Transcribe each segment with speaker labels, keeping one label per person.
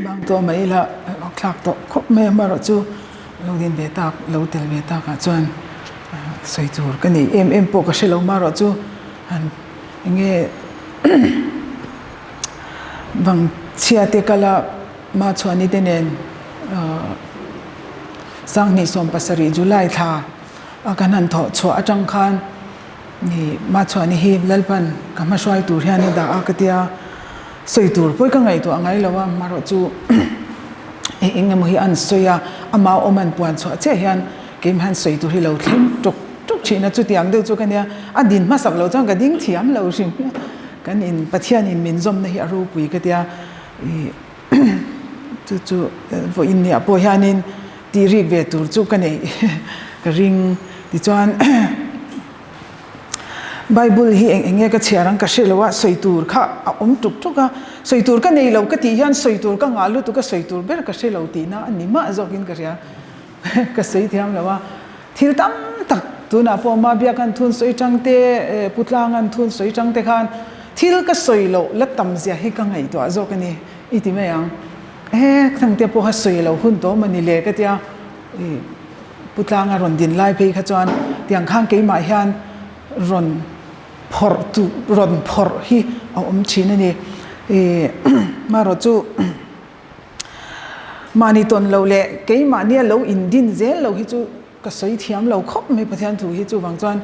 Speaker 1: Bang tawh mai ila thlak tawh khawp mai a hmarawh chu lo din ve tak lo tel ve takah chuan sawi tur ka nei em em pawh ka hre lo hmarawh chu han eng nge bang chhia te kala Machhuani te nen Sanghnih 17 July thla a kan han thawh chhuah atang khan Ni, Machhuani hi Lalpan ka hmahruai tur hian a dah a ka tia, sawi tur pawi ka ngaihtuah ngai lo a, marawh chu eng eng emaw hi an sawi a, ama awm an puan chhuah chiah hian keimah hian sawi tur hi lo thleng ṭawk ṭawk ṭhin a, chutiang deuh chu ka nia, a din hmasak loh chuan ka ding thiam lo hrim kan in Pathianin min zawmna hi a ropui ka tia, ih chu chu vawiin niah pawh hianin tih rik ve tur chu ka neih ka ring tichuan. Bible hi eng eng nge ka chhiar ang ka hre lo a, sawi tur kha a awm tuk tuk a, sawi tur ka nei lo ka tih hian sawi tur ka ngah lutuk a, sawi tur ber ka hre lo tihna a ni mah zawkin ka hria, ka sawi thiam lo a, thil tam tak tunah pawh Mabiakan thun sawi tang te, Putlangan thun sawi tang te khan thil ka sawi loh la tam zia hi ka ngaihtuah zawk a ni i ti mai ang, he thangte pawha sawi loh hun tawh mawni le ka tia. Pu Tlanga rawn din lai phei kha chuan tiang khan keimah hian rawn phawrh tu rawn phawrh hi a awm thin a ni. Ih marawh chu mahni tawn loh leh keimahnia lo indin zel lo hi chu ka sawi thiam lo khawp mai Pathian thu hi chuvang chuan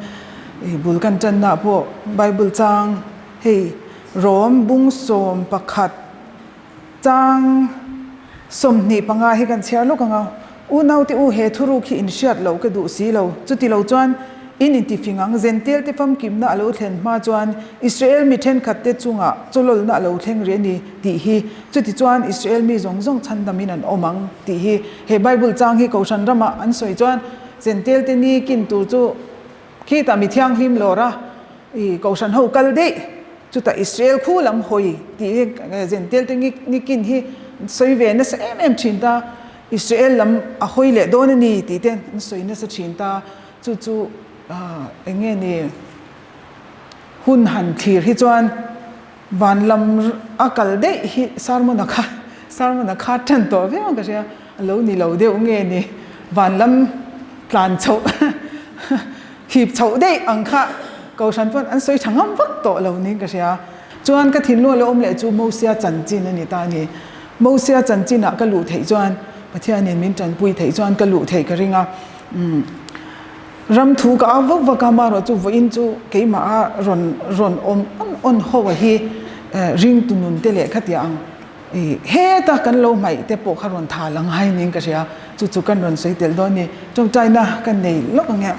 Speaker 1: ih bul kan tanna pawh Bible chang hei Rom bung 11 Chang 25 hi kan chhiar lawk ang a, Unaute u he thuruk hi in hriat loh ka duh si lo. Chuti lo chuan in intifing ang, Zentel te famkimna a lo thlen hma chuan Israel mi thenkhat te chungah chawlawlna a lo thleng rih a ni tih hi. Chuti chuan Israel mi zawng zawng chhandamin an awm ang tih hi. He Bible chang hi Kohhran ramah an sawi chuan Zentel te ni kin tur chu khitah mi thianghlim lawr a, I Kohhran ho kal daih, chutah Israel khu lam hawi tih hi Zentel te nikin hi sawi ve nasa em em thin ta, Israel lam a hawi leh dawn a ni tih te an sawi nasa thin ta, chu chu eng nge ni hun han thlir hi chuan van lam a kal daih hi sermon a kha sermon a kha tan tawh viau ang ka hria, a lo ni lo deuh nge ni van lam tlan chhoh. Hip chhoh daih ang kha Kohhran pawn an sawi tha ngam vak tawh lo niin ka hria. Chuan ka thinlung a lo awm leh chu Mosia chanchin a ni ta a ni. Mosia chanchinah ka luh theih chuan Pathianin min tanpui theih chuan ka luh theih ka ring a. Umm ram thu ka au vak vak a, amaherawh chu vawiin chu keimah a rawn rawn awm awn awn ho a hi ringtu nun te leh khatiang ang. I heta kan lo hmaih te pawh kha rawn tha la ngai niin ka hria, chu chu kan rawn sawi tel dawn ni. Tawngtaina kan nei lawk ang e.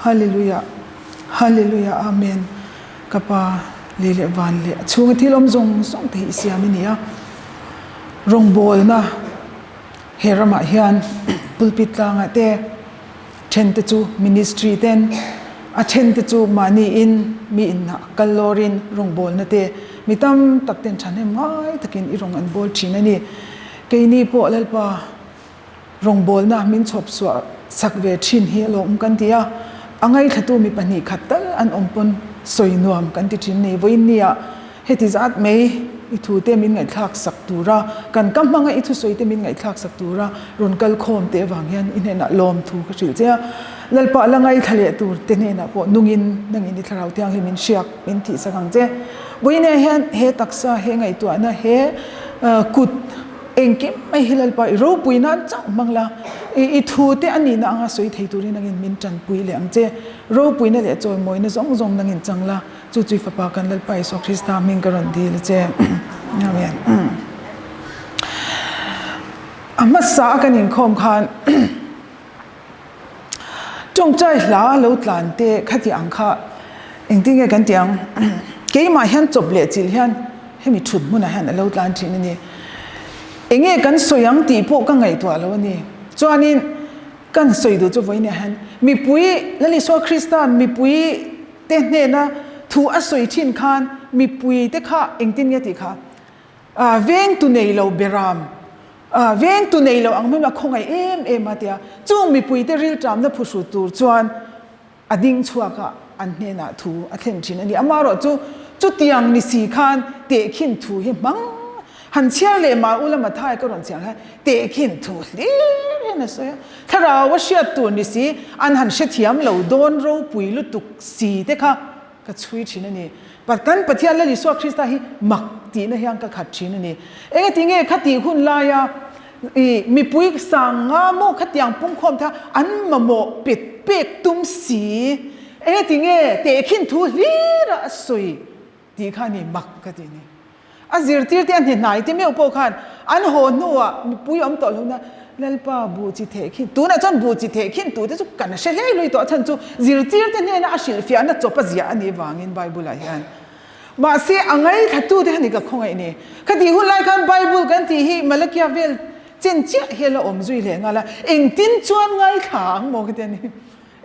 Speaker 1: Hallelujah, Hallelujah, Amen. Ka Pa lei leh van leh a chhunga thil awm zawng zawng te hi i siam a ni a. Rawngbawlna he ramah hian pulpit tlangah te then te chu ministry ten a then te chu mahni in mi in ah kal lawr in rawngbawlna te mi tam tak ten thahnem ngai takin i rawng an bawl thin a ni. Keini pawh Lalpa rawngbawlna min chhawp suah sak ve thin hi a lawm kan ti a, a ngaithlatu mi pahnih khat tal an awm pawn sawi nuam kan ti thin a ni. Vawiin nia Heti zat mai i thute min ngaihthlak sak tura, kan ka hmanga i thusawi te min ngaihthlak sak tura rawn kal khawm teh avang hian i hnenah lawm thu ka hrilh che a. Lalpa la ngaithla leh tur te hnenah pawh nungin nangin i thlarau thianghlim min hriak min thih sak ang che. Vawiinah hian he taksa, he ngaihtuahna, he kut engkim mai hi Lalpa i ropui nan chauh hmang la, i thute a nihna anga sawi thei turin nangin min tanpui leh ang che. Ropuina leh chawimawina zawng zawng nangin chang la. Chu chui fapa kan Lalpa Isua Krista hming ka rawn dil a che. Amen. A hmasa a kan inkhawm khan tawngtai hla lo tlan te khati ang kha engtin nge kan tih ang keimah hian chawp leh chilh hian hemi thut hmunah hian a lo tlan thin a ni. Enge kan sawi ang tih pawh ka ngaihtuah lo a ni. Chuanin kan sawi duh chu vawiin ah hian mipui Lal Isua Krista'n mipui te hnena thu a sawi thin khan mipui te kha engtin nge tih kha vengtu nei lo beram vengtu nei lo ang hmel a khawngaih em em a tia chung mipui te rilṭamna phuhru tur chuan a ding chhuak a an hnenah thu a thlen thin a ni. Amaherawh chu chutiang ni si khan tehkhin thu hi hmang. Han chhiar leh mah ula Mathai ka rawn chhiar khan tehkhin thu hlir hian a sawi a. Thlarau a hriat tur ni si, an han hrethiam lo dawn ropui lutuk si te kha ka chhui thin a ni. Kan Pathian Lal Isua Krista hi mak tihna hian ka khat thin a ni. Engati nge khatih hun laia i mipui sang nga maw khatiang pungkhawm te kha an mamawh pet pek tum si? Engati nge tehkhin thu hlira a sawi tih kha a ni mak ka ti ni. A zirtirte a hnehnai te meuh pawh khan an haw hnuah mipui awm tawh lohna Lalpa buh chi theh khin tunah chuan buh chi theh khin tute chu kan hre hlei hlui tawh a chhan chu zirtirte hnena a hrilhfiahna chawp a ziah a nih vangin Bible ah hian mahse a ngaithlatute kha ni ka khawngaih ni. Khatih hun lai khan Bible kan tih hi Malakia vel chen chiah hi a la awm zui leh nghal a, engtin chuan ngaithla ang maw ka ti a ni.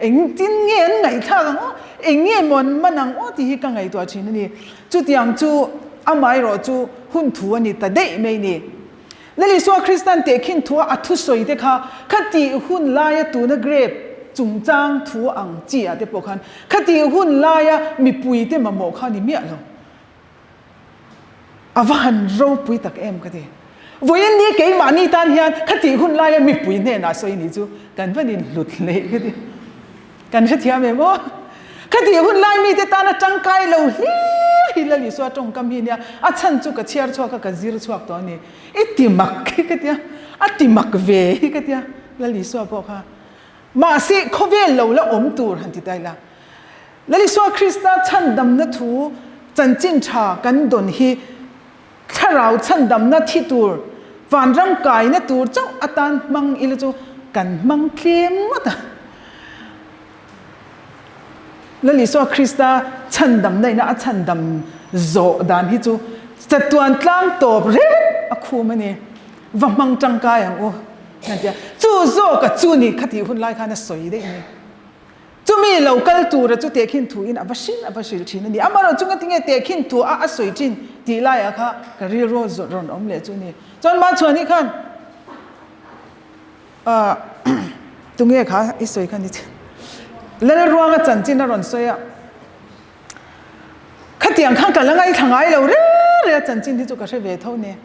Speaker 1: Engtin nge an ngaihthlak ang aw? Eng nge maw an man ang aw tih hi ka ngaihtuah thin a ni. Chutiang chu amaherawh chu hun thu a ni ta daih mai ni. Lal Isua Krista'n tehkhin thua a thusawi te kha khatih hun laia tuna grape chungchang thu ang chi ah te pawh khan khatih hun laia mipui te mamawh kha a ni miah lo. A va han ropui tak em ka ti. Vawiin ni keimahni tan hian khatih hun laia mipui hnenah sawi ni chu kan van inhlut hle ka ti. Kan hrethiam em aw? Khatih hun lai mite tana tangkai lo hlir hi Lal Isua tawngkam hi nia, a chhan chu ka chhiar chhuak a, ka zir chhuak tawh a ni. I ti mak hi ka tia, a ti mak ve hi ka tia Lal Isua pawh kha. Mahse khawvel lo la awm tur han ti ta ila. Lal Isua Krista chhandamna thu chanchin tha kan dawn hi thlarau chhandamna thi tur, vanram kaina tur chauh atan hmang ila chu kan hmang tlem ngawt a. Lal Isua Krista chhandamna ina a chhandam zawh dan hi chu chatuan tlang tawp reng a khum a ni. Va hmang tangkai ang u, kan ti a. Chu zawka chu ni khatih hun lai khan a sawi daih a ni. Chumi lo kal tura chu tehkhin thu in a va hrilh a va hrilh thin a ni. Amaherawh chu ngatinge tehkhin thu a a sawi thin tih laiah kha ka rilru zawt rawn awm leh chu a ni. Chuan Machhuani khan ah tunge kha i sawi kha ni che Lalruanga chanchin a rawn sawi a, khatiang khan ka la ngaithla ngai lo reng reng a chanchin hi chu ka hre ve tho nia.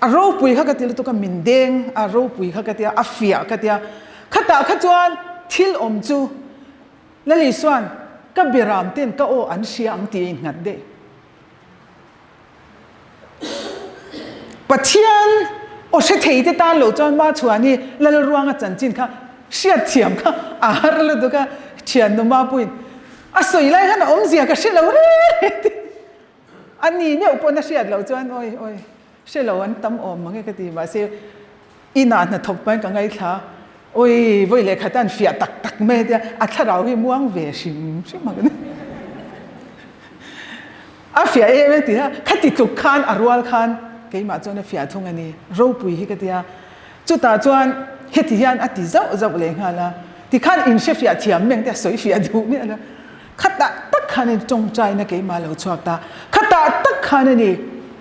Speaker 1: A ropui kha ka ti lutuk a, min deng a ropui kha ka tia, a fiah ka tia. Khatah kha chuan thil awm chu Lal Isua'n ka biram ten ka aw an hria ang tih a innghat daih. Pathian aw hre thei te tan lo chuan Machhuani Lalruanga chanchin kha hriatthiam kha a har lutuk a, thiannu Mapuiin a sawi lai khan a awmzia ka hre lo reng reng tih. A ni meuh pawn a hriat loh chuan awi awi hre lo an tam awm mang e ka ti mahse inah hnathawk pahin ka ngaithla awi vawi leh khat a an fiah tak tak mai a tia a thlarau hi muang ve hrim hrim ang ani a fiah em e tia khati tluk khan a rual khan keimah chuan a fiah thung a ni ropui hi ka tia chutah chuan heti hian a ti zauh zauh leh nghal a tikhan inhrefiah thiam meng te a sawi fiah duh miah lo. Khatah tak khan a ni tawngtaina keimah lo chhuak ta. Khatah tak khan a ni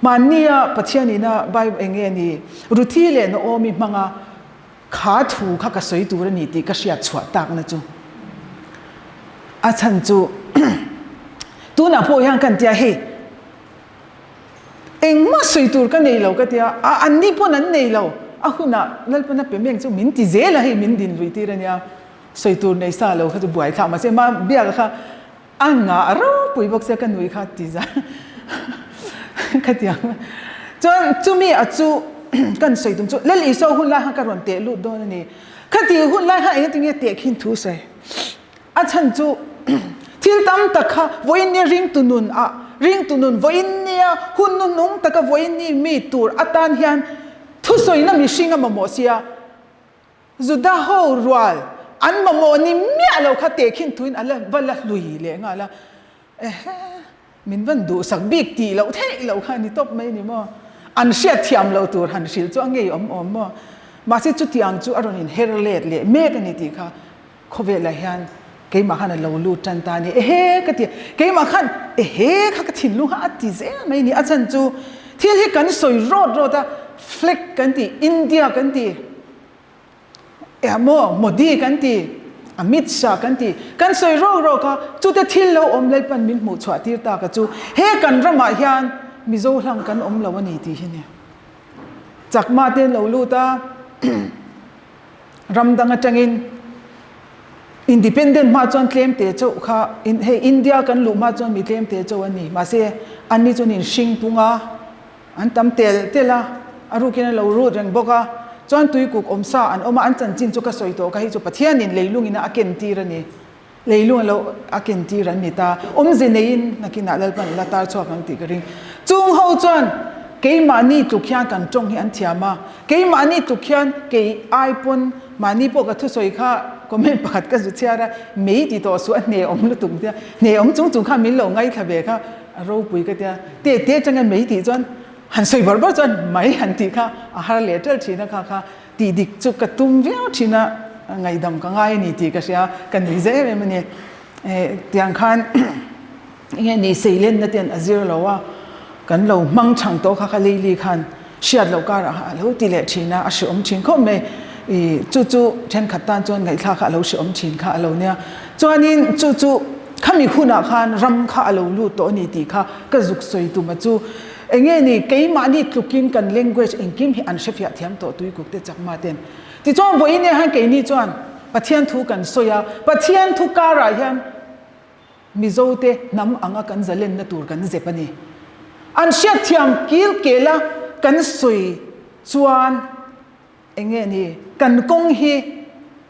Speaker 1: hmannia Pathian ina Bible eng nge a ni Ruthi leh Naomi hmanga kha thu kha ka sawi tur a ni tih ka hriat chhuah takna chu. A chhan chu tunah pawh hian kan tia hei engmah sawi tur ka nei lo ka tia a anni pawn an nei lo a hunah Lalpana pe meng chu min ti zel a hei min din lui tir a nia. Sawi tur nei sa lo kha chu buai thlak mahse ma biak kha a ngah ropui bawk sia ka nui kha ti zan khatiang chuan chumi a chu kan sawi tum chu Lal Isua hun lai kha ka rawn teh lut dawn a ni khati hun lai kha engati nge teh khin thu sawi a chhan chu thil tam tak kha vawiin nia ringtu nun ah ringtu nun vawiin nia hun hnuhnung taka vawiin ni mi tur atan hian thusawina mihring a mamawh sia. Juda ho rual an mamawh ni miah lo kha tehkhin thuin a la va la hlui leh nghal a, ehe min van duhsak bik tih loh theih loh kha a ni tawp mai ni maw? An hriat thiam loh tur han hrilh chu a ngei awm awm maw? Mahse chutiang chu a rawn inher let leh mek a ni tih kha khawvelah hian keimah khan a lo lut tan ta a ni. Ehe ka ti a, keimah khan ehe kha ka thinlung kha a ti zel mai ni. A chhan chu thil hi kan sawi rawt rawt a, flag kan ti, India kan ti, Emaw Modi kan ti, Amit Shah kan ti, kan sawi rawk rawk a, chute thil lo awm Lalpan min hmuh chhuah tir tak a chu he kan ramah hian Mizo hlang kan awm lo a ni tih hi ni. Chakma te an lo lut a, ram dang atangin independent hma chuan tlem te chauh kha hei India kan luh hma chuan mi tlem te chauh a ni. Mahse anni chuan in hring pung a, an tam tel tel a, a rukin an lo rut reng bawk a. Chuan tuikuk awmsa an awm a, an chanchin chu ka sawi tawh kha hei chu Pathianin leilungin a ken tir a ni. Leilung a lo a ken tir an ni ta. Awmze neiin nakinah Lalpan la tar chhuak ang tih ka ring. Chung ho chuan keimahni tluk hian kan tawng hi an thiam a, keimahni tluk hian kei ai pawn mahni pawh ka thusawi kha comment pakhat ka zu chhiar a, mei ti tawh suh a hne awm lutuk tia, hne awm chung chung khan min lo ngaithla ve kha a ropui ka tia. Te te atanga mei tih chuan han sawi bar bar chuan mai han tih kha a har leh ṭalh ṭhin a kha kha. Tih dik chu ka tum viau thin a, ngaihdam ka ngai a ni tih ka hria, ka nui zeh em em a ni. Tiang khan enge ni seilenna te an a zir lo a, kan lo hmang chhang tawh kha kha Leili khan hriat loh karah a lo ti leh thin a, a hreawm thin khawp mai. Ih chu chu thenkhat tan chuan ngaihthlak kha a lo hreawm thin kha a lo nia. Chuanin chu chu khami hunah khan ram kha a lo lut tawh a ni tih kha ka zuk sawi tum a chu. Enge ni, keimahni tlukin kan language engkim hi an hrefiah thiam tawh Tuikuk te Chakma ten. Tichuan vawiin ah hian keini chuan Pathian thu kan sawi a, Pathian thu karah hian Mizo te hnam anga kan zalenna tur kan zep a ni. An hriatthiam kil kela kan sawi chuan Enge ni, kan kawng hi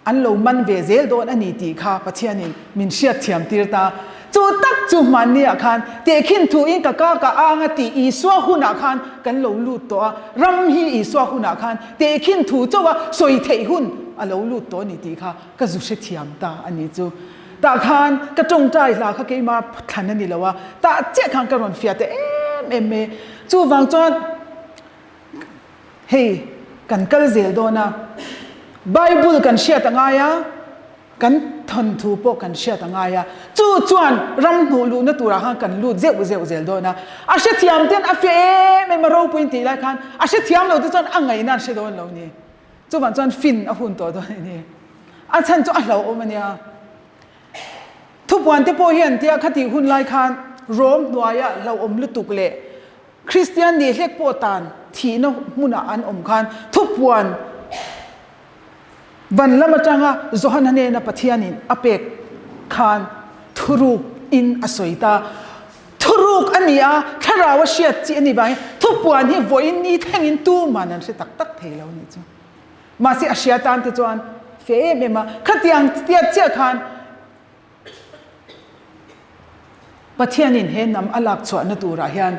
Speaker 1: an lo man ve zel dawn a ni tih kha Pathianin min hriatthiam tir ta. Chu tak chu hmanniah khan tehkhin thuin ka ka ka ang a tih Isua hunah khan kan lo lut tawh a, ram hi Isua hunah khan tehkhin thu chauh a sawi theih hun a lo lut tawh a ni tih kha ka zu hrethiam ta a ni chu. Tah khan ka tawngtai hla kha keima thlan a ni lo a, tah chiah khan ka rawn fiah ta em em mai. Chuvang chuan. Hei, kan kal zel dawn a, Bible kan hriat a ngai a, kan thawnthu pawh kan hriat a ngai a, chu chuan ram hnuh luhna turah khan kan lut zeuh zeuh zel dawn a. A hrethiam ten a fiah em em a ropuiin tih lai khan a hrethiam lo te chuan a ngaihna an hre dawn lo ni. Chuvang chuan fin a hun tawh dawn a ni. A chhan chu a hlauhawm a nia. Thupuan te pawh hian tia khatih hun lai khan Rom hnuaia hlauhawm lutuk leh Kristian nih hlek pawh tan thihna hmunah an awm khan thupuan van lam atanga Johana hnena Pathianin a pek khan thuruk in a sawi ta. Thuruk a ni a, thlarau a hriat chi a ni vangin thupuan hi vawiin ni thlengin tuman an hre tak tak thei lo a nih chu. Mahse a hria tan te chuan fe em em a, khatiang tiat chiah khan Pathianin he hnam a lak chhuahna turah hian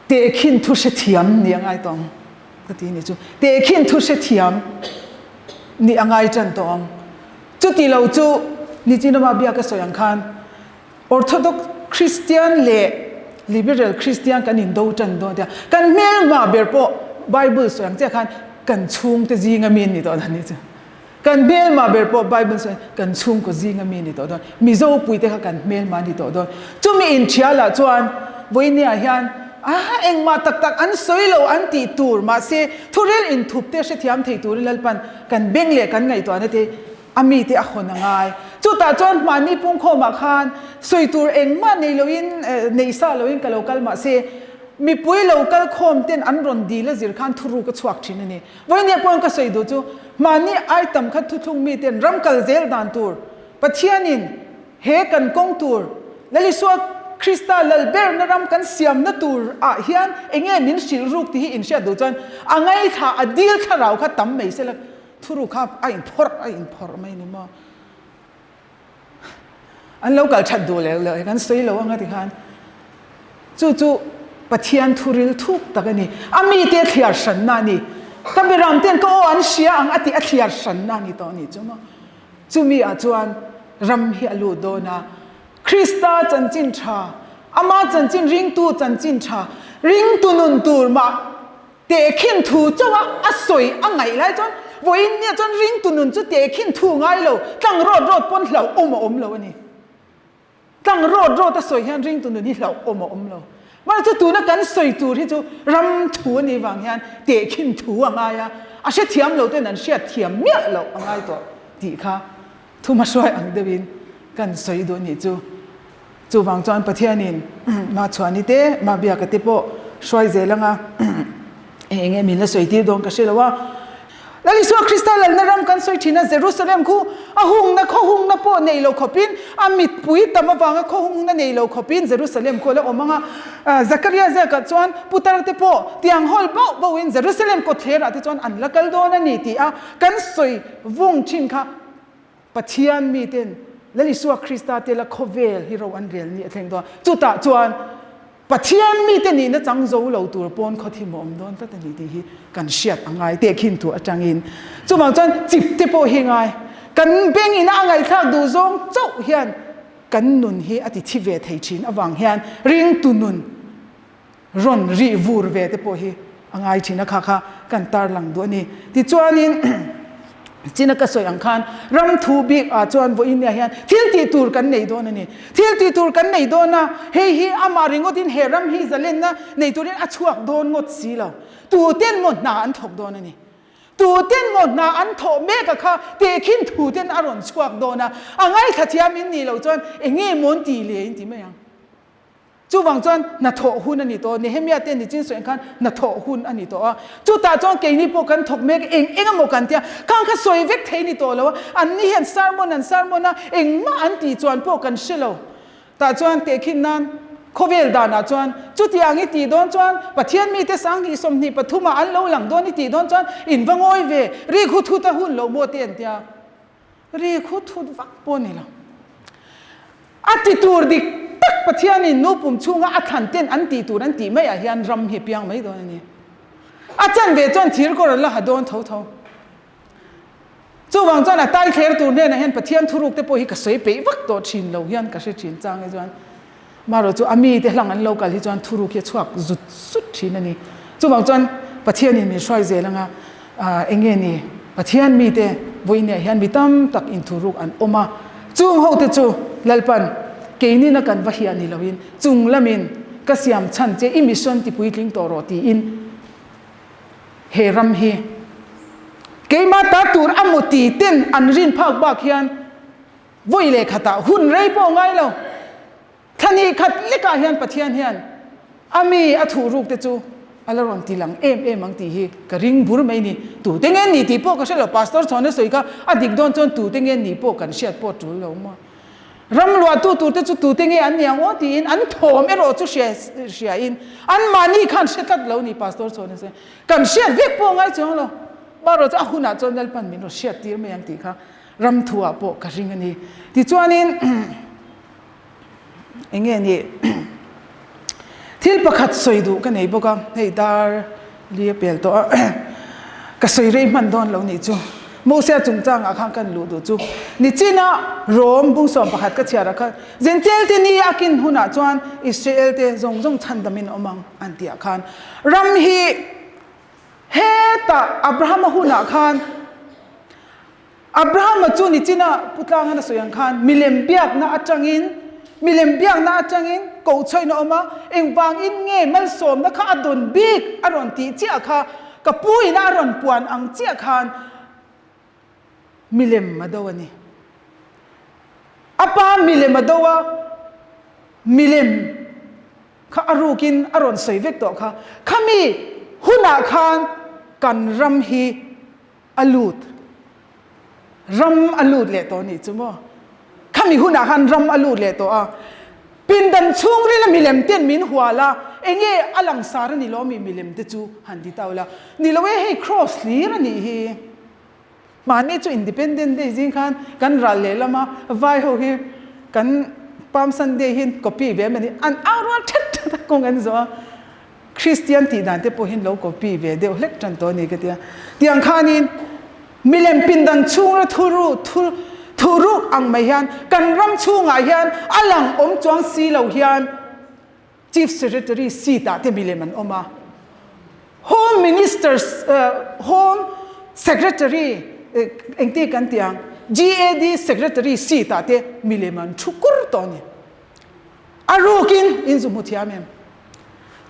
Speaker 1: tehkhin thu hrethiam nih a ngai tawh ang ka ti ni chu. Tehkhin thu hrethiam nih a ngai tan tawh ang. Chuti lo chu Nichinama biak a sawi ang khan Orthodox Christian leh Liberal Christian kan indo tan dawn tia kan hmelma ber pawh Bible sawi ang chiah khan kan chhungte zinga mi an ni tawh dan ni chu. Kan hmelma ber pawh Bible sawi kan chhungkaw zinga mi a ni tawh dawn. Mizo puite kha kan hmelma a ni tawh dawn. Chumi inthialah chuan vawinia hian ah engmah tak tak an sawi lo an tih tur mahse thurel inthup te hrethiam thei turin Lalpan kan beng leh kan ngaihtuahna te a mite a hawn a ngai. Chutah chuan hmanni pungkhawmah khan sawi tur engmah nei loin neih sa loin ka lo kal mahse mipui lo kal khawm ten an rawn dil a zir khan thuruk a chhuak thin a ni. Vawinia pawhin ka sawi duh chu mahni ai tam kha thuthlung miten ram kal zel dan tur Pathianin he kan kawng tur Lalisua Krista lal berna ram kan siamna tur ah hian enge min hrilh ruk tih hi inhriat duh chuan a ngaithla a dil thlarau kha tam mai sela thuruk kha a inphawrh a inphawrh mai ni maw. An lo kal that duh leh leh kan sawi lo anga tikhan chu chu Pathian thuril thuk tak a ni. A mite thliar hranna a ni. Ka biram ten ka aw an hria ang a tih a thliar hranna a ni tawh a ni chu maw. Chumi ah chuan ram hi a lut dawn a. Krista chanchin tha, ama chanchin ringtu chanchin tha, ringtu nun tur mah Tehkhin thu chauh a a sawi a ngaih lai chuan vawiin nia chuan ringtu nun chu tehkhin thu ngai lo, tlang rawt rawt pawn hlauhawm a awm lo a ni. Tlang rawt rawt a sawi hian ringtu nun hi hlauhawm a awm lo. Mahse chu tuna kan sawi tur hi chu ram thu a nih vang hian tehkhin thu a ngai a, a hrethiam lo ten an hriat thiam miah loh a ngai tawh tih kha thu hmahruai ang deuhin kan sawi duh a nih chu. Chuvang chuan Pathianin Machhuani te, Mabiaka te pawh hruai zel anga. Eng nge min la sawi tir dawn ka hre lo a. Lal Isua Krista lalna ram kan sawi thin a, Jerusalem khu a hungna khaw hungna pawh nei lo khawpin, a mitpui tam avanga khaw hungna nei lo khawpin Jerusalem khu a la awm ang a. Zakaria ziakah chuan putar te pawh tiang hawl bauh bauhin Jerusalem kawtthlerah te chuan an la kal dawn a ni tih a kan sawi vung thin kha Pathian miten Lal Isua Krista te la khawvel hi ro an rel ni a thleng dawn. Chutah chuan Pathian mite nihna chang zo lo tur pawn khawthim a awm dawn tlat a ni tih hi kan hriat a ngai tehkhin thu atangin. Chuvang chuan chip te pawh hi ngai. Kan beng ina a ngaihthlak duh zawng chauh hian kan nun hi a ti thi ve thei thin avang hian ringtu nun rawn rih vur ve te pawh hi a ngai thin a, kha kha kan tarlang duh a ni. Tichuanin china ka sawi ang khan ram thu bik ah chuan vawiin nia hian thil tih tur kan nei dawn a ni. Thil tih tur kan nei dawn a, hei hi amah ringawtin he ram hi zalenna nei turin a chhuak dawn ngawt si lo. Tuten maw hna an thawk dawn a ni. Tuten maw hna an thawh mek a kha tehkhin thuten a rawn chhuak dawn a, a ngaithla thiam in nih loh chuan enge maw an tih le in ti mai ang. Chuvang chuan hnathawh hun a ni tawh. Nehemia te nichin sawi ang khan hnathawh hun a ni tawh a. Chutah chuan keini pawh kan thawk mek eng eng emaw kan tia, khang kha sawi vek thei ni tawh lo a. Anni hian sermon an sermon a, engmah an tih chuan pawh kan hre lo. Tah chuan tehkhin nan khawvel danah chuan chutiang i tih dawn chuan Pathian mite 20 23 ah an lo lang dawn i tih dawn chuan in va ngawi ve, rik hu thut a hun lo maw te an tia. Rik hu thut vak pawh a ni lo. A ti tur dik tak Pathianin nu pum chhunga a thlan ten an tih tur an tih maiah hian ram hi a piang mai dawn a ni. A chanve chuan thir kawr an la ha dawn tho tho. Chuvang chuan a tai thler tur hnenah hian Pathian thuruk te pawh hi ka sawi peih vak tawh thin lo hian ka hre thin chang hi chuan. Marawh chu a mite hlang an lo kal hi chuan thuruk hi a chhuak zut zut thin a ni. Chuvang chuan Pathianin min hruai zel anga eng nge ni Pathian mite vawiinah hian mi tam tak inthuruk an awm a, chung ho te chu Lalpan keinina kan va hiah ni loin chung lamin ka siam chhan che i mission ti puitling tawh rawh tiin he ram hi keimah ta tur a maw ti ten an rin phak bak hian Vawi leh khatah hun rei pawh ngai lo. Thla hnih khat lekah hian Pathian hian a mi a thuh ruk te chu a la rawn ti lang em em ang tih hi ka ring bur mai ni. Tute nge ni tih pawh ka hre lo, Pastor Chhawna sawi kha a dik dawn chuan tute nge ni pawh kan hriat pawh tul lo maw. Ram luahtu turte chu tute nge an ni ang aw tiin an thawm erawh chu hria hriain anmahni khan hre tlat lo ni Pastor Chhawna sawi. Kan hriat vek pawh ngai chuang lo. Marawh chu a hunah chuan Lalpan min rawn hriat tir mai ang tih kha Ram thuah pawh ka ring a ni. Tichuanin eng nge ni thil pakhat sawi duh ka nei bawk a, hei dar li a pel tawh a, ka sawi rei hman dawn lo nih chu. Mosia chungchangah khan kan luh duh chu nichina Rom bungsawm pakhat ka chhiarah khan Jentail te ni a kin hunah chuan Israel te zawng zawng chhandamin awm ang an tihah khan ram hi hetah Abrahama hunah khan Abrahama chu nichina Pu Tlanga na sawi ang khan milem biakna atangin milem biakna atangin kohchawin a awm a, engvangin nge malsawmna kha a dawn bik a rawn tih chiah kha ka pu ina a rawn puan ang chiah khan milem a do a ni. A pa milem a do a, milem kha a rukin a rawn sawi vek tawh kha. Khami hunah khan kan ram hi A lut. Ram a lut leh tawh nih chu maw? Khami hunah khan ram a lut leh tawh a. Pindan chhungrila milem ten min hual a, enge a langsar a ni lo mi milem te chu han ti ta ula. Ni lo e, hei cross hlir a nih hi. Mahni chu Independent Day zing khan kan ral leh lama vai ho hi kan Palm Sunday hi copy ve em a ni. An au rual that that a kawng an zawh a. Kristian tih dan te pawhin lo copy ve deuh hlek tan tawh a ni ka tia. Tiang khanin milem pindan chhungra thuru thu thuruk ang mai hian kan ram chhungah hian a lang awm chuang si lo hian Chief Secretary seat ah te milem an awm a, Home Minister Home Secretary engti kan tih ang GAD Secretary seat ah te milem an thu kur tawh a ni. A rukin in zu hmu thiam em?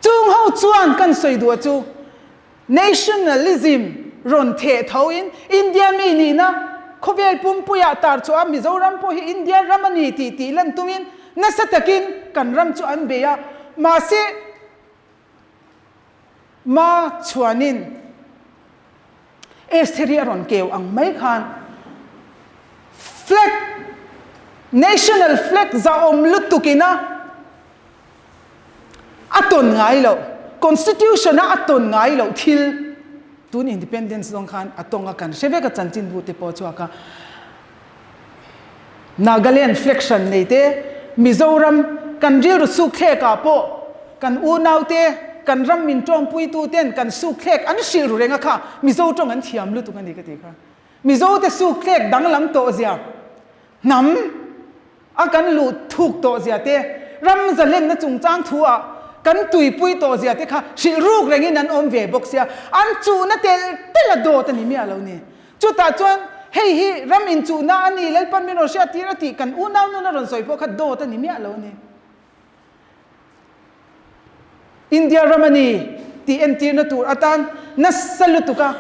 Speaker 1: Chung ho chuan kan sawi duh chu nationalism rawn theh tho in India mi nihna khawvel pumpuiah tar chhuah a Mizoram pawh hi India ram a ni tih tih lan tumin nasa takin kan ram chu an bei a mahse. Ma chhuanin Estheri a rawn keu ang mai khan flag, national flag zahawm lutuk ina a tawn ngai loh, constitution a a tawn ngai loh thil tun independence zawng khan a tawng a kan hre vek a chanchinbu te pawh a chhuak a. Nagaland flag hran nei te, Mizoram kan rilru sukthlek ah pawh kan unau te, kan ram min tawngpui tu ten kan sukthlek an hrilh ru reng a kha Mizo tawng an thiam lutuk a ni ka ti kha. Mizo te sukthlek danglam tawh zia hnam a kan luh thuk tawh zia te, ram zalenna chungchang thu ah kan tuipui tawh zia te kha hrilh ruk rengin an awm ve bawk sia, an chuhna telh telh a dawt a ni miah lo ni. Chutah chuan, Hei hi ram inchuhna a ni, Lalpan min rawn hriattir a tih kan unau nun a rawn sawi pawh kha dawt a ni miah lo a ni. India ram a ni tih entirna tur atan nasa lutuka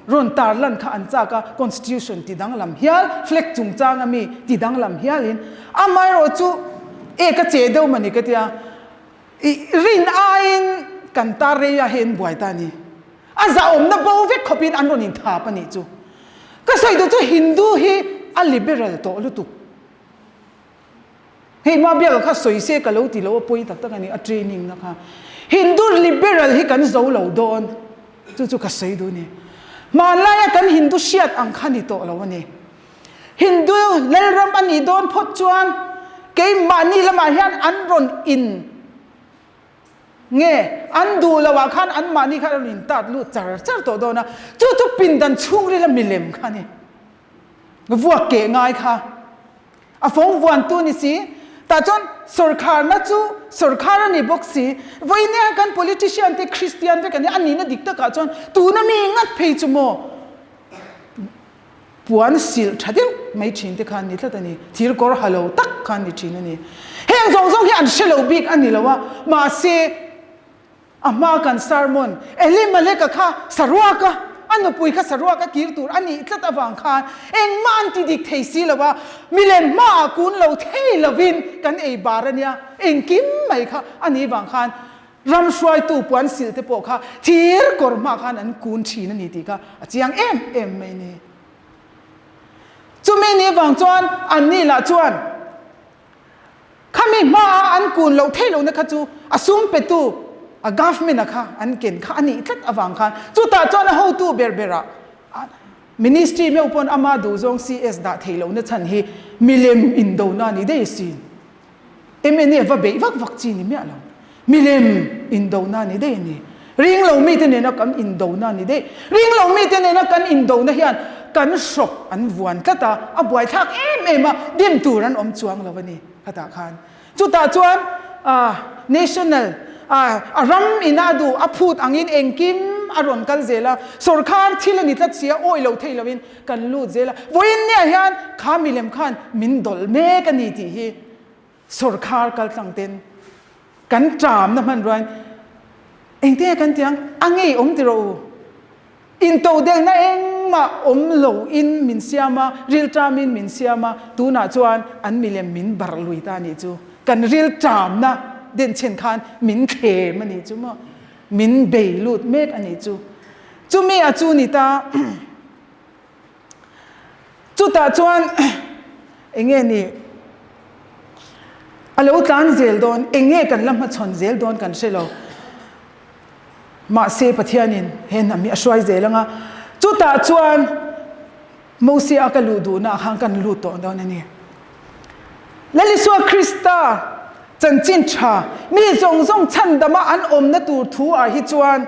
Speaker 1: rawn tarlan kha an chak a, Constitution ti danglam hial, flag chungchanga mi ti danglam hialin amaherawh chu e ka che deuh mawni ka tia, i rin aiin kan tar rei a hei an buai ta a ni. A zahawmna bo vek khawpin an rawn inthap a nih chu. Ka sawi duh chu Hindu hi a liberal tawh lutuk. Hei ma biak kha sawi se ka lo ti lo a pawi tak tak a ni a training na kha. Hindu liberal hi kan zo lo dawn chu chu ka sawi duh a ni. Hmanlaia kan Hindu hriat ang kha ni tawh lo a ni. Hindu lalram a nih dawn phawt chuan keimahni lamah hian an rawn in Nge, an duh loh ah khan anmahni khan an rawn intat lut char char tawh dawn a, chu chu pindan chhungril a milem kha a ni. Vuak keh ngai kha a fawng vuantu ni si, tah chuan sawrkharna chu sawrkhar a ni bawk si. Vawiin kan politician te Kristian vek an ni, a nihna dik takah chuan tuna mi ngat phei chu maw? Puan silh tha deuh mai thin te kha an ni tlat a ni. Thir kawr ha lo tak kha an ni thin a ni. Heng zawng zawng hi an hre lo bik a ni lo a, mahse a hma kan sermon Elimeleka kha saruaka a nupui kha saruaka kir tur a nih tlat avang khan engmah an ti dik thei si lo a, milem hmaah kun lo thei lovin kan ei bar a nia, engkim mai kha a nih vang khan Ram hruaitu puan silh te pawh kha thir kawr hma khan an kun thin a ni tih kha a chiang em em mai ni. Chumi ni vang chuan anni lah chuan khami hmaa an kun loh theih lohna kha chu a sum petu a government a kha an ken kha a nih tlat avang khan chutah chuan a hotu ber berah ministry meuh pawn ama duhzawng CS dah theih lohna chhan hi milem indona a ni daih asin. Mna va beih vak vak chi ni miah lo. Milem indona ni daih a ni. Ring lo mite nena kan indona ni daih. Ring lo mite nena kan indona hian kan hrawk an vuan tlat a, a buaithlak em em a, dim tur an awm chuang lo a ni khatah khan. Chutah chuan national a ram ina a duh a phut angin engkim a rawn kal zel a, sawrkar thil a ni tlat si a, awih lo thei loin Kan lut zel a, vawiin nia hian kha milem khan min dawlh mek a ni tih hi sawrkhar kaltlang ten kan ṭamna hmanruain engtinge kan ti ang? A ngei awm ti rawh u. Intodelhna engmah awm loin min siam a, rilṭamin min siam a, tunah chuan an milem min barh lui ta a nih chu. Kan rilṭamna denchhen khan min thlem a nih chu maw? Min bei lut mek a nih chu. Chumi a chu ni ta. Chutah chuan enge ni a lo tlan zel dawn, enge kan la hmachhawn zel dawn kan hre lo. Mahse Pathianin he hnam hi a hruai zel ang a. Chutah chuan Mosia ka luh duhna ah khan kan lut tawh dawn a ni. Lalisua Krista chanchin tha mi zawng zawng chhandama an awmna tur thu ah hi chuan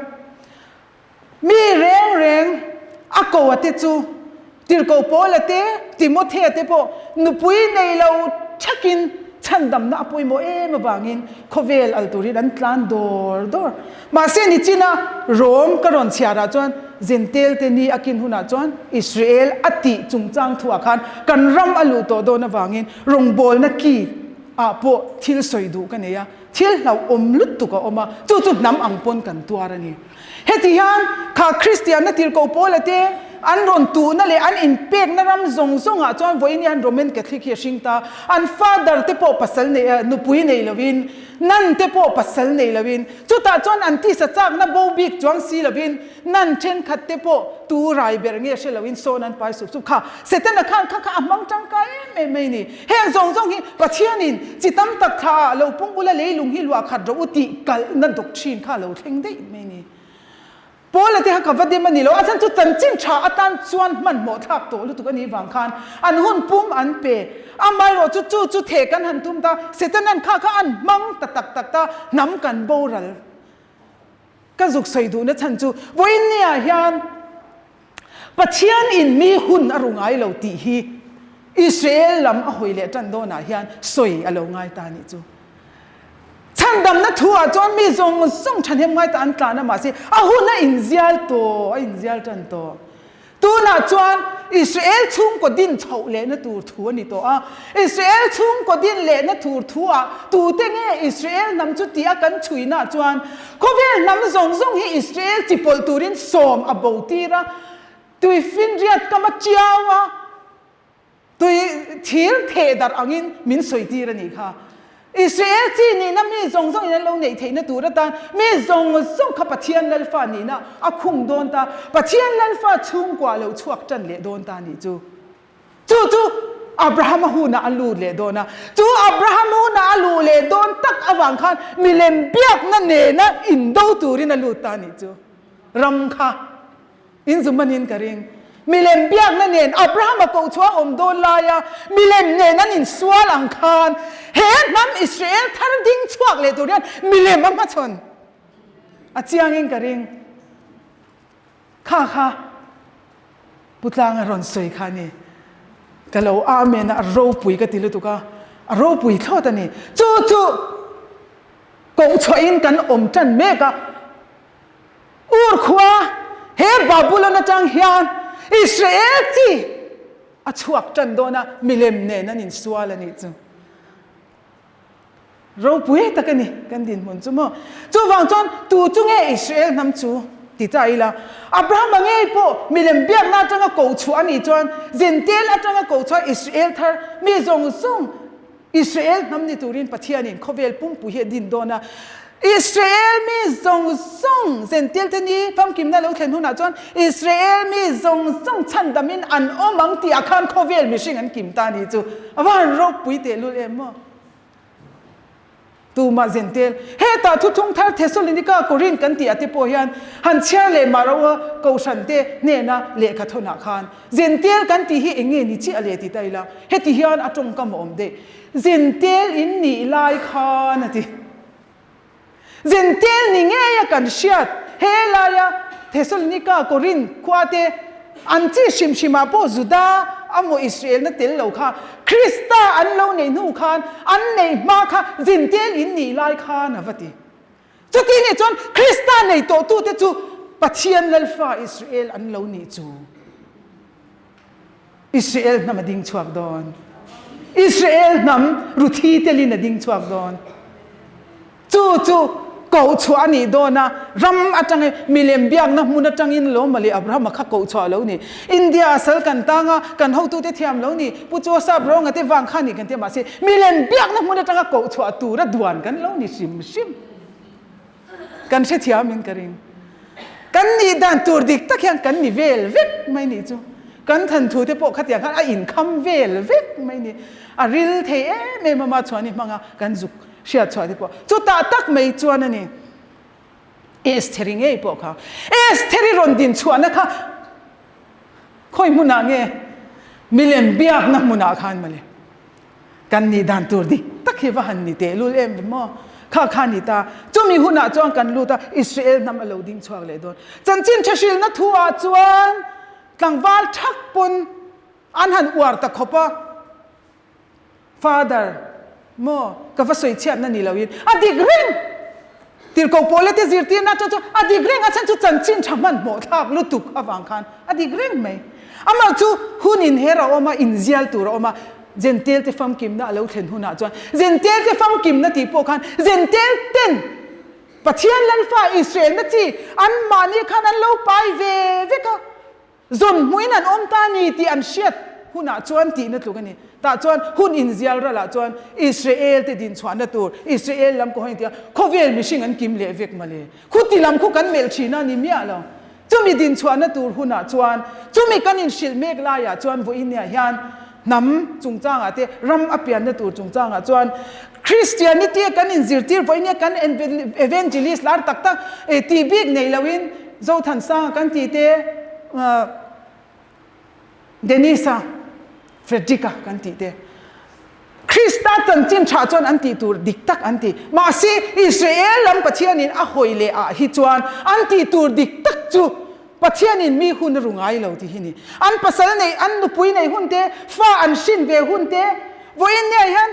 Speaker 1: Mi reng reng a ko a te chu Tirhkoh Paula te, Timothea te pawh nupui nei lo thakin chhandamna a pawimawh em avangin khawvel al turin an tlan dawr dawr. Mahse nichina Rom ka rawn chhiarah chuan Zentel te ni a kin hunah chuan Israel a tih chungchang thuah khan kan ram a luh tawh dawn avangin rawngbawlna ki ah pawh thil sawi duh ka nei a. Thil hlauhawm lutuk a awm a, chu chu hnam ang pawn kan tuar a ni. Heti hian kha Kristianna tirhkoh Paula te, an rawn tuhna leh an inpekna ram zawng zawngah chuan vawiin hian Roman Catholic hi a hring ta. An father te pawh pasal nei, nupui nei lovin, nun te pawh pasal nei lovin, chutah chuan an tisa chakna bo bik chuang si lovin, nun thenkhat te pawh tu rai ber nge hre loin sawn an pai sup sup kha. Setana khan kha kha a hmang tangkai em em mai ni. Heng zawng zawng hi Pathianin chi tam tak thla ah lo pung ula leilung hi luah khat rawh u tih kalhna doctrine kha a lo thleng daih mai ni. Paula te kha ka va dem a ni lo, a chhan chu chanchin tha atan chuan hmanhmawh thlak tawh lutuk a nih vang khan an hun pum an pe. Amaherawh chu chu chu theh kan han tum ta, Setanan kha kha an hmang ta tak tak ta, hnam kan boral. Ka zuk sawi duhna chhan chu vawiin niah hian Pathian in mi hun a ru ngai lo tih hi Israel lam a hawi leh tan dawnah hian sawi a lo ngai ta nih chu. Chhandamna thu ah chuan mi zawng zawng thahnem ngai ta an tlan a mahse a hun a inzial tawh, a inzial tan tawh. Tunah chuan Israel chhungkaw din chhoh lehna tur thu a ni tawh a, Israel chhungkaw din lehna tur thu ah tute nge Israel hnam chu tih a kan chhuinah chuan khawvel hnam zawng zawng hi Israel chi pawlh turin sawm a bo tir a, tuifinriat kam a chiau a, Tui thir theh darh angin min sawi tir a nih kha. Israel chi nihna mi zawng zawngin an lo neih theihna tur atan mi zawng zawng kha Pathian Lalfa nihna a khung dawn ta. Pathian Lalfa chhungkua lo chhuak tan leh dawn ta nih chu. Chu chu Abrahama hunah a lut leh dawn a. Chu Abrahama hunah a luh leh dawn tak avang khan milem biakna nena indo turin a lut ta nih chu. Ram kha. In zu manin ka ring. Milem biakna nen Abrahama koh chu a awm dawn laia milem nen an insual ang khan he hnam Israel thar ding chhuak leh tur hian milem a hmachhawn a chiangin ka ring. Kha kha Pu Tlanga rawn sawi kha a ni. Ka lo Amen a, a ropui ka ti lutuk a, a ropui thlawt a ni. Chu chu koh chhuahin kan awm tan mek a. Ur khua he Babulon atang hian Israel chi a chhuak tan dawn a, milem nen an insual a nih chu. Ropui tak a ni kan dinhmun chu maw. Chuvang chuan tu chu nge Israel hnam chu ti ta ila, Abrahama ngei pawh milem biakna atanga koh chhuah a nih chuan Gentile atanga koh chhuah Israel thar mi zawng zawng Israel hnam ni turin Pathianin khawvel pumpui hi a din dawn a. Israel mi zawng zawng, Gentile te ni famkimna lo thlen hunah chuan Israel mi zawng zawng chhandamin an awm ang tih ah khan khawvel mihring an kim ta ni chu a va han ropui tehlul em maw? Tumah Gentile, hetah thuthlung thar Thessalonica, Korinth kan tih ah te pawh hian han chhiar leh mah ro a Kohhran te hnena lehkha thawnah khan Gentile kan tih hi eng nge ni chiah le ti ta ila, heti hian a tawngkam a awm daih. Gentile in nih lai khan a ti. Gentile ni ngeia kan hriat he laia Thessalonica, Korinth khua te an chi hrim hrimah pawh Juda amaw Israel na tel lo kha Krista an lo neih hnu khan an neih hma kha Gentile in nih lai khan a va ti. Chuti nih chuan Krista nei tawhtute chu Pathian Lalfa Israel an lo nih chu. Israel hnam a ding chhuak dawn. Israel hnam Ruthi telin a ding chhuak dawn. Chu chu koh chhuah a nih dawn a, ram atangin milem biakna hmun atangin Lawma leh Abrahama kha koh chhuah lo ni. India a sal kan tang a, kan hotute thiam lo ni, Pu Joseph Rawnga te vang kha nih kan ti a, mahse milem biakna hmun atanga koh chhuah tura duan kan lo ni hrim hrim. Kan hrethiam in ka ring. Kan nih dan tur dik tak hian kan ni vel vek mai nih chu. Kan thanthu te pawh khatiang khan a inkham vel vek mai ni. A ril thei em em a ma chuan i hmang a, kan zuk hriat chhuah te pawh. Chutah tak mai chuan a ni. Estheri ngei pawh kha. Estheri rawn din chhuahna kha khawi hmunah nge? Milem biakna hmunah khan mawle. Kan nih dan tur dik tak hi va han ni tehlul em ve maw? Kha kha ni ta. Chumi hunah chuan kan lut a, Israel hnam a lo ding chhuak leh dawn. Chanchin thahrilna thu ah chuan tlangval thak pawn an han uar ta khawp a. Father, maw, ka va sawi chhiatna ni loin a dik reng! Tirhkoh Paula te zirtirna atang chuan a dik reng, a chhan chu chanchin tha hmanhmawh thlak lutuk avang khan a dik reng mai. Amah chu hun inher a awm a, inzial tur a awm a, Gentile te famkimna a lo thlen hunah chuan Gentile te famkimna tih pawh khan Gentile ten Pathian Lalfa Israelna chi anmahni khan an lo pai ve vek a. Zawn hmuhin an awm ta a ni tih an hriat hunah chuan tihna tluk a ni. Tah chuan hun inzial ralah chuan Israel te dinchhuahna tur Israel lam kaw hain tia khawvel mihring an kim leh vek mawle. Khuti lam khu kan melh thin a ni miah lo. Chumi dinchhuahna tur hunah chuan chumi kan inhrilh mek laiah chuan vawiinniah hian hnam chungchangah te ram a pianna tur chungchangah chuan Christianity a kan inzirtir vawiinnia kan evangelist lar tak tak tih bik nei loin Zothansanga kan tih te Denisa, Frederick-a kan tih te, Krista chanchin tha chuan an tih tur dik tak an ti. Mahse, Israel lam Pathianin a hawi leh ah hi chuan an tih tur dik tak chu Pathianin mi hun a ru ngai lo tih hi ni. An pasal nei, an nupui nei hun te, fa an hrin ve hun te, vawiin nia hian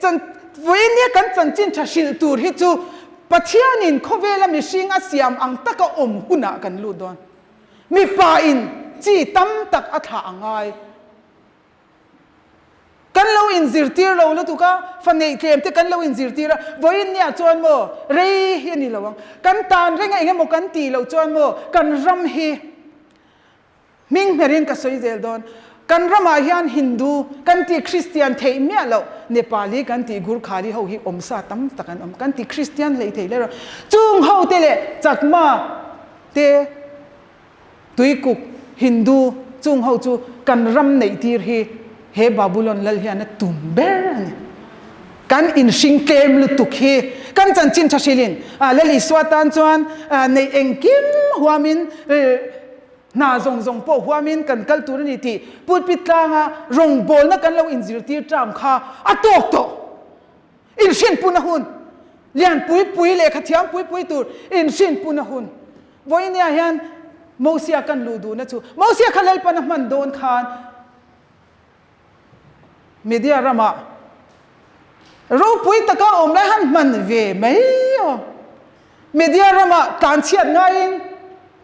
Speaker 1: chan, vawiin nia kan chanchin tha hrilh tur hi chu Pathianin khawvela mihring a siam ang taka awm hunah kan lut dawn. Mipa in chi tam tak a thlah a ngai. Kan lo inzirtir lo lutuk a, fa neih tlem te kan lo inzirtir a, vawiin nia chuan maw rei hi a ni lo ang. Kan tan reng a eng emaw kan tih loh chuan maw kan ram hi hming hmerin ka sawi zel dawn. Kan ramah hian Hindu kan tih Kristian theih miah loh, Nepali kan tih Gurkhali ho hi awmsa tam tak an awm. Kan tih Kristian hlei thei hle rawh. Chung ho te leh Chakma te Tuikuk, Hindu, chung ho chu kan ram neih tir hi he Babulon lal hian a tum ber a ni. Kan inhring tlem lutuk hi kan chanchin tha hrilhin Lal Isua tan chuan neih engkim huamin hna zawng zawng pawh huamin kan kal tur a ni tih pulpit tlanga rawngbawlna kan lo inzirtir ṭam kha a tawk tawh. Inhrinpuna hun, lian pui pui lehkha thiam pui pui tur inhrinpuna hun. Vawinia hian Mosia kan luh duhna chu Mosia kha Lalpan a hman dawn khan Media ramah ropui taka awm lai han hman ve mai aw. Media ramah tlanchhiat ngaiin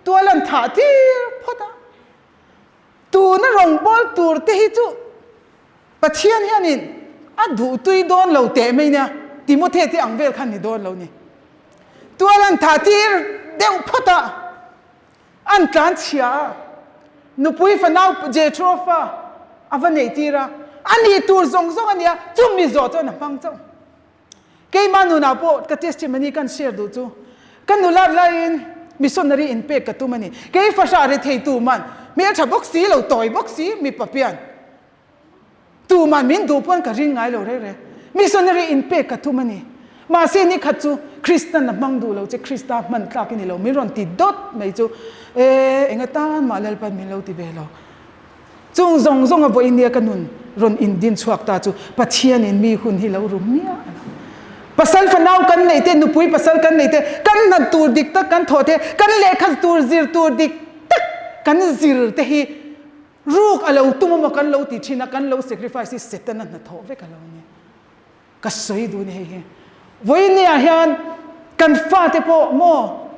Speaker 1: tual an thah tir phawt a. Tuna rawngbâwl tur te hi chu Pathian hianin a duhtui dawn lo teh mai nia, Timothy te ang vel khan ni dawn lo ni. Tual an thah tir deuh phawt a, an tlan chhia a, nupui fanau Jethro fa a va neih tir a, a nih tur zawng zawng a nia, chumi zawh chuan a hmang chauh. Keimah nunah pawh ka testimony kan share duh chu ka nulat laiin missionary inpek ka tum a ni. Kei fahrah ri thei tuman hmeltha bawk si lo tawi bawk si mipa pian tuman min duh pawn ka ring ngai lo reng reng. Missionary inpek ka tum a ni. Mahse nikhat chu Kristan a hmang duh lo che Krista hman tlak i ni lo min rawn ti dawt mai chu e enga tan mah Lalpan min lo ti ve lo. Chung zawng zawng a vawiin nia ka nun rawn indin chhuak ta chu Pathianin mi hun hi lo ru miah a lo. Pasal fanau kan neih te, nupui pasal kan neih te, kan hna tur dik tak kan thawh te, kan lehkha tur zir tur dik tak kan zir te hi ruk a lo tum emaw kan lo ti thin a, kan lo sacrifice hi Setana hnathawh vek a lo ni. Ka sawi duh ni hei hi. Vawinia hian kan fate pawh maw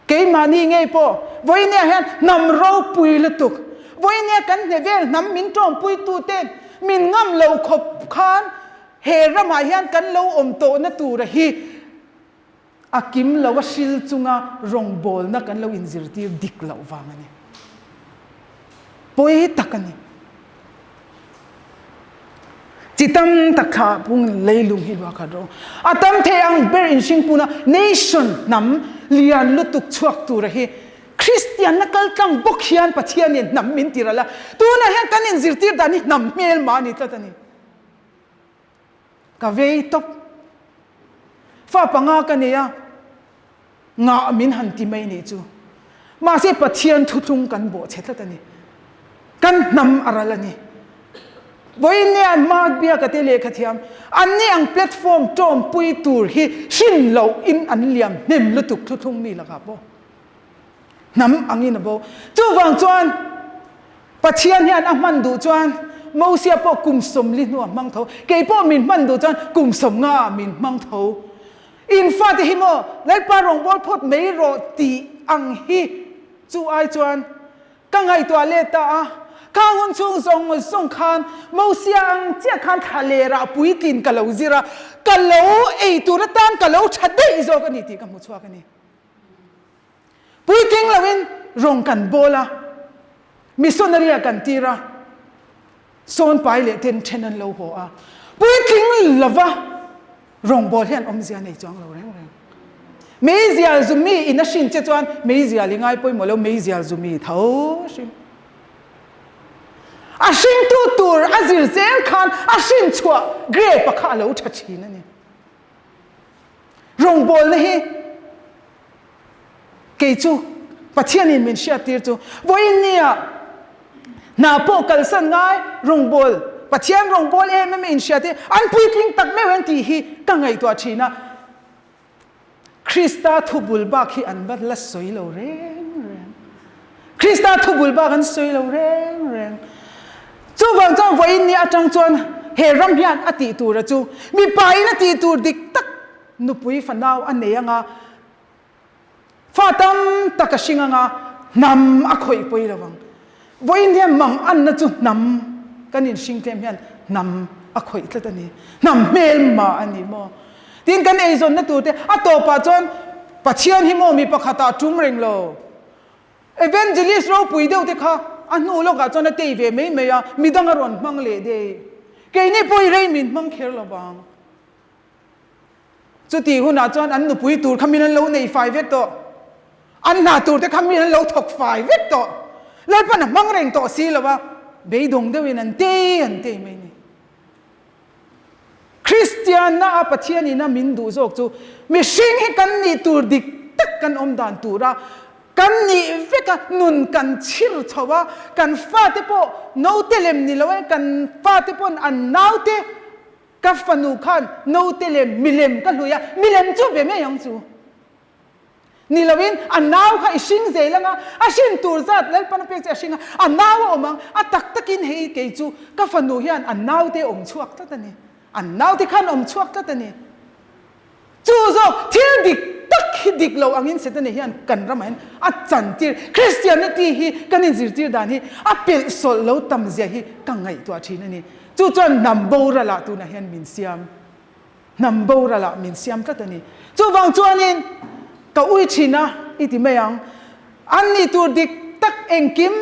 Speaker 1: keimahni ngei pawh vawinia hian hnam ropui lutuk vawinia kan hne vel hnam min tawmpuitu ten min ngam lo khawp khan he ramah hian kan lo awm tawhna tura hi A kim lo a hril chunga rawngbawlna kan lo inzirtir dik loh vang a ni. Pawi tak a ni. Chi tam tak thla pung leilung hi luah khat rawh. A tam thei ang ber inhringpuna nation hnam lian lutuk chhuak tura hi Kristianna kaltlang bawk hian Pathianin hnam min ti ral a. Tunah hian kan inzirtir dan hi hnam hmelma a ni tlat a ni. Ka vei tawp. Fa panga ka nei a, ngah min han ti mai nih chu. Mahse Pathian thuthlung kan bawh chhe tlat a ni. Kan hnam a ral a ni. Vawiin hma biaka te lehkha thiam, an ni ang platform tawmpui tur hi hrin loh in an liam hnem lutuk thuthlung mi lakah pawh. Hnam angin a bo. Chuvang chuan Pathian hian a hman duh chuan Mosia pawh kum 40 hnuah hmang tho. Kei pawh min hman duh chuan kum 50 ah min hmang tho. In fate hi maw Lalpa rawngbâwl phawt mai rawh tih ang hi chu ai chuan ka ngaihtuah let ta a. Khang hun chhung zawng zawng khan Mosia ang chiah khan thla lerah puitlin ka lo zir a, ka lo ei tur atan ka lo tha daih zawk a ni tih ka hmu chhuak a ni. Puitling loin rawng kan bawl a. Missionary ah kan tir a, sawn pai leh ten then an lo haw a, puitling lova rawngbâwl hian awmzia nei chuang lo reng reng. Meizial zumi in a hrin che chuan meizial i ngai pawimawh lo, meizial zumi tho a hring. A hringtu tur a zir zel khan a hrin chhuah grape kha a lo tha thin a ni. Rawngbawlna hi kei chu Pathianin min hriattir chu vawiin nia hna pawh kalsan ngai rawngbâwl Pathian rawngbâwl em em inhriat hi an puitling tak meuh em tih hi ka ngaihtuah thin a. Krista thubul bak hi an va la sawi lo reng reng. Krista thubul bak an sawi lo reng reng. Chuvang chuan vawiin ni atang chuan he ram hian a tih tura chu mipa in a tih tur dik tak nupui fanau a nei anga fa tam tak a hring anga hnam a khawih pawi lo ang. Vawiin hian mang anna chu hnam kan inhring tlem hian hnam a khawih tlat a ni. Hnam hmelma a ni maw? Tin kan eizawnna tur te a tawpah chuan Pathian hi maw mi pakhatah tum reng lo. Evangelist ropui deuh te kha a hnu lawkah chuan a tei ve mai mai a, midang a rawn hmang leh dei. Keini pawh i rei min hmang kher lo vang. Chutih hunah chuan an nupui tur kha min an lo nei fai vek tawh. An hna tur te kha min an lo thawk fai vek tawh. Lalpan a hmang reng tawh si lo a, beidawng deuhin an tei an tei mai a ni. Kristianna a Pathian ina min duh zawk chu mihring hi kan nih tur dik tak kan awm dan tura kan nih vek a, nun kan chhir chho a, kan fate pawh naute lem ni lo e, kan fate pawn an naute Ka fanu khan naute lem milem ka hlui a, milem chu be mai ang chu. Ni loin a nau kha i hring zel ang a, a hrin tur zat Lalpan a pek che a hring a, a nau a awm ang, a tak takin hei kei chu ka fanu hian a naute awm chhuak tlat a ni, a naute khan awm chhuak tlat a ni. Chu zawk thil dik tak hi dik lo angin Setana hian kan ramah hian a chantir. Christianity hi kan inzirtir dan hi a pelhsawlh lo tam zia hi ka ngaihtuah thin a ni. Chu chuan hnam boralah tunah hian min siam. Hnam boralah min siam tlat a ni. Chuvang chuanin ka ui thin a i ti mai ang. An nih tur dik tak engkim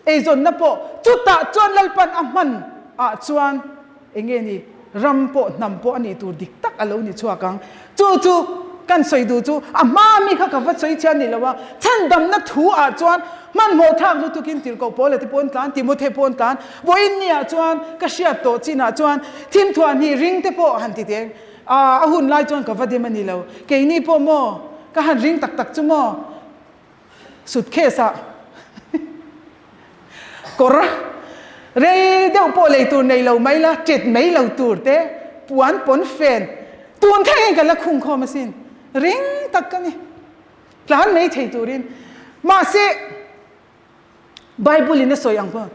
Speaker 1: eizawnna pawh chutah chuan Lalpan a hman ah chuan Eng nge ni, ram pawh hnam pawh a nih tur dik tak a lo ni chhuak ang. Chu chu kan sawi duh chu a hma mi kha ka va sawi chian ni lo a, chhandamna thu ah chuan hmanhmawh thlak lutukin Tirhkoh Paula te pawn tlan, Timothe pawn tlan, vawiin ni ah chuan ka hriat tawh chin ah chuan thimthuah hnih ring te pawh han ti teng a, a hun lai chuan ka va dem a ni lo. Keini pawh maw ka han ring tak tak chu maw? Suitcase ah kawr rei deuh pawh lei tur nei lo mai la, tet mai lo tur te, puan pawn fen tun thlengin ka la khung khawm asin, ring tak ka ni, tlan mai thei turin. Mahse Bible in a sawi ang pawh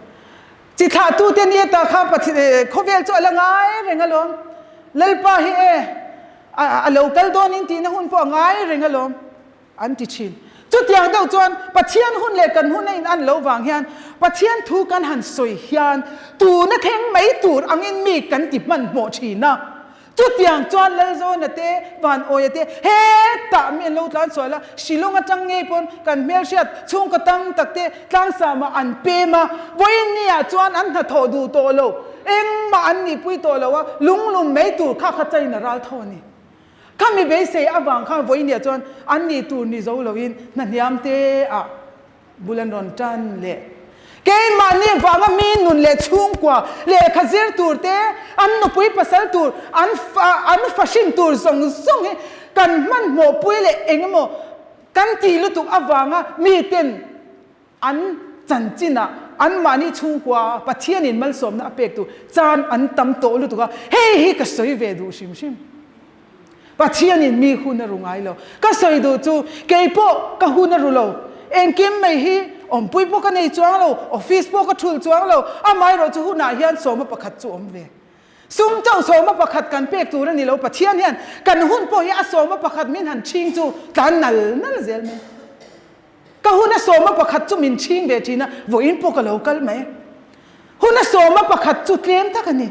Speaker 1: chi thlahtute ni ata kha khawvel chu a la ngai reng alawm, Lalpa hi e a lo kal dawnin tihna hun pawh a ngai reng alawm. An ti thin. Chutiang deuh chuan Pathian hun leh kan hun a in an lo vang hian Pathian thu kan han sawi hian tuna thleng mai tur angin mi kan ti hmanhmawh thin a. Chutiang chuan Lalzawna te, Vanawia te hetah mi an lo tlan sual a, Shillong atang ngei pawn kan hmelhriat chhungkaw tam tak te tlangsam ah an pem a, vawiin ni ah chuan an hnathawh duh tawh lo, engmah an nihpui tawh lo a, lunglum mai tur kha kha China ral tho a ni. Khami beisei avang khan vawinia chuan an nih tur ni zo loin hna hniam te ah bul an rawn tan leh. Keimahni vanga mi nun leh chhungkua lehkha zir tur te, an nupui pasal tur, an an fahrin tur zawng zawng hi kan hmanhmawhpui leh eng emaw kan tih lutuk avanga miten An chanchinah anmahni chhungkua Pathianin malsawmna a pek tur chan an tam tawh lutuk a, hei hi ka sawi ve duh hrim hrim. Pathianin mi hun a ru ngai lo. Ka sawi duh chu kei pawh ka hun a ru lo. Engkim mai hi awmpui pawh ka nei chuang lo, office pawh ka thulh chuang lo, amaherawh chu hunah hian sawma pakhat chu awm ve. Sum chauh sawma pakhat kan pek tur a ni lo, Pathian hian kan hun pawh hi a sawma pakhat min han chhing chu tlan nal nal zel mai. Ka hun a sawma pakhat chu min chhing ve thin a, vawiin pawh ka lo kal mai. Hun a sawma pakhat chu tlem tak a ni.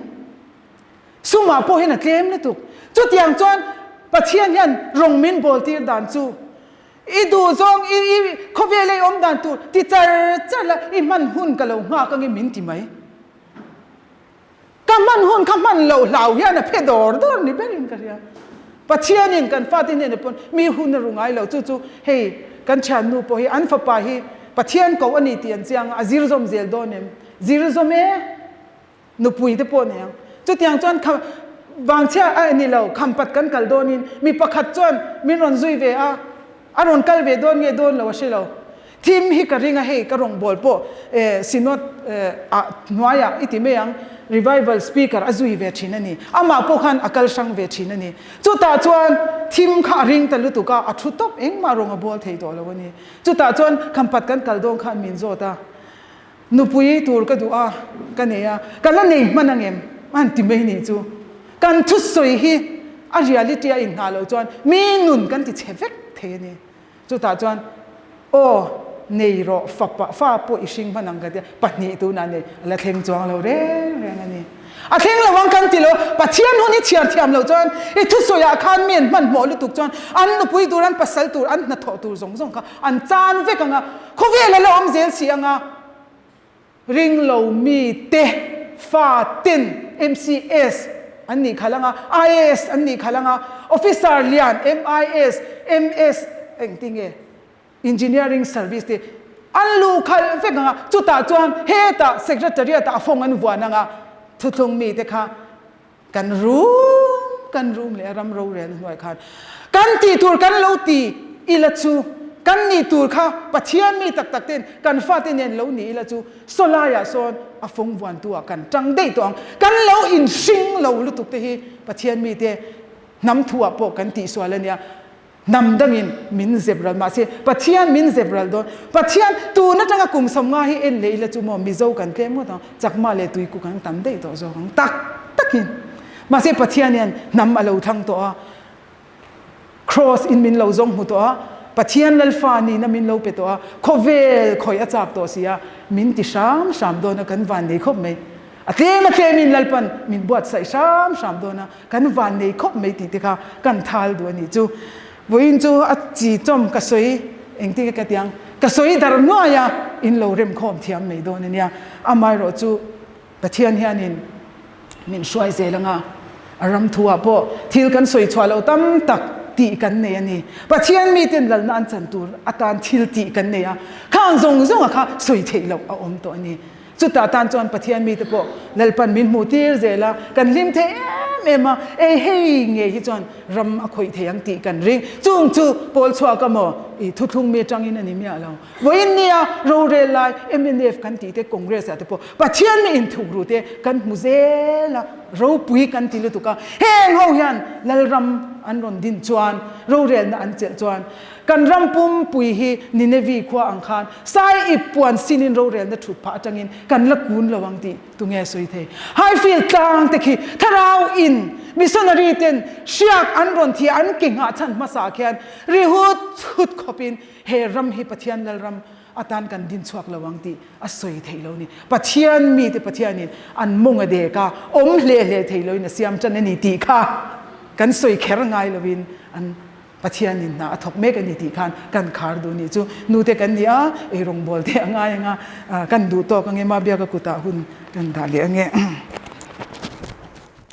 Speaker 1: Sumah pawh hian a tlem lutuk. Chutiang chuan Pathian hian rawng min bawl tir dan chu. I duh zawng i i khawvel ei awm dan tur ti char char la i hman hun ka lo nghak ange min ti mai. Ka hman hun kha hman loh hlau hian a phe dawr dawr ni berin ka hria. Pathianin kan fate hnenah pawn mi hun a ru ngai lo. Chu chu hei kan thiannu pawh hi an fapa hi Pathian koh a ni tih an chiang a, a zir zawm zel dawn em? Zir zawm e. Nupui te pawh nei ang. Chutiang chuan kha vangchhia a ni lo, khampat kan kal dawnin mi pakhat chuan min rawn zui ve a, a rawn kal ve dawn nge dawn lo a hre lo. Thim hi ka ring a, hei ka rawngbâwl pawh Synod ah hnuaiah i ti mai ang, Revival Speaker a zui ve thin a ni. Amah pawh khan a kal hrang ve thin a ni. Chutah chuan thim kha a ring ta lutuk a, a thu tawp engmah rawng a bawl thei tawh lo a ni. Chutah chuan khampat kan kal dawn khan min zawt a. Nupui tur ka duh a, ka nei a, ka la nei hman angem? A han ti mai nih chu. Kan thusawi hi a reality a inhnah loh chuan mi nun kan ti chhe vek thei a ni. Chutah chuan, Aw, nei rawh, fapa, fa pawh i hring hman ang ka tia, pahnih tunah nei, a la thleng chuang lo reng reng a ni. A thleng lo ang kan ti lo, Pathian hun i chhiar thiam loh chuan i thusawiah khan mi an hmanhmawh lutuk chuan an nupui tur, an pasal tur, an hnathawh tur zawng zawng kha an chan vek ang a, khawvel a la awm zel si ang a, ring lo mi te fa ten MCS an nih khalh ang a, IAS an nih khalh ang a, officer lian MIS, MS engtinge? Engineering service te an luh khalh vek ang a, chutah chuan hetah secretariat ah a fawng an vuan ang a, thuthlung mite kha kan rum kan rum leh a ram rorelna hnuai khan kan tih tur kan lo ti ila chu kan nih tur kha Pathian mi tak tak ten kan fate nen lo ni ila chu saw laiah sawn a fawng vuantu ah kan tang daih tawh ang, kan lo inhring lo lutuk te hi Pathian mite hnam thu ah pawh kan tihsual a nia. Hnam dangin min zep ral mahse Pathian min zep ral dawn. Pathian tun atanga kum 50 hi en leh ila chu maw Mizo kan tlem ngawt ang, Chakma leh Tuiku kan tam daih tawh zawk ang tak takin. Mahse Pathian hian hnam a lo thlang tawh a, Kraws in min lo zawng hmu tawh a, Pathian Lalfa nihna min lo pe tawh a, khawvel khawih a chak tawh si a, min ti hram hram dawn a kan van nei khawp mai. A tlem a tlemin Lalpan min buatsaih hram hram dawn a. Kan van nei khawp mai tih te kha kan thal duh a nih chu. Vawiin chu a chi chawm ka sawi engtin nge ka ti ang, ka sawi dar nuai a, in lo rem khawm thiam mai dawn a nia. Amaherawh chu Pathian hianin min hruai zel ang a, a ram thu ah pawh thil kan sawi chhuah loh tam tak tih kan nei a ni. Pathian miten lalna an chan tur atan thil tih kan nei a, khang zawng zawnga kha sawi theih loh a awm tawh a ni. Chutah tan chuan Pathian mite pawh Lalpan min hmuh tir zel a, kan hlim thei em em a, ei hei ngei hi chuan ram a khawih thei ang tih kan ring. Chung chu pawl chhuak a maw? I thuthlung mi atangin a ni miah lo. Vawiin nia rorel lai mnf kan tih te Congress ah te pawh Pathian mi inthuk ru te kan hmu zel a, ropui kan ti lutuk a. Heng ho hian Lalram an rawn din chuan rorelna an chelh chuan Kan ram pumpui hi Ninevi khua ang khan sai ip puan sinin rorelna thut phah atangin kan la kun lo ang tih tunge sawi thei. Highfield tlang te khi thlarau in missionary ten hriak an rawn thih an ke nghah chhan hmasa khian ri hut hut khawpin he ram hi Pathian Lalram atan kan din chhuak lo ang tih a sawi theih lo ni. Pathian mite Pathianin an mawng a dek a, awm hle hle thei loin a siam tan a ni tih kha kan sawi kher ngai loin an Pathianin hna a thawk mek a ni tih khan kan khar duh nih chu nute kan ni a, ei rawngbawl te a ngai ang a, kan duh tawk ange mah biaka kutah hun kan dah leh ange.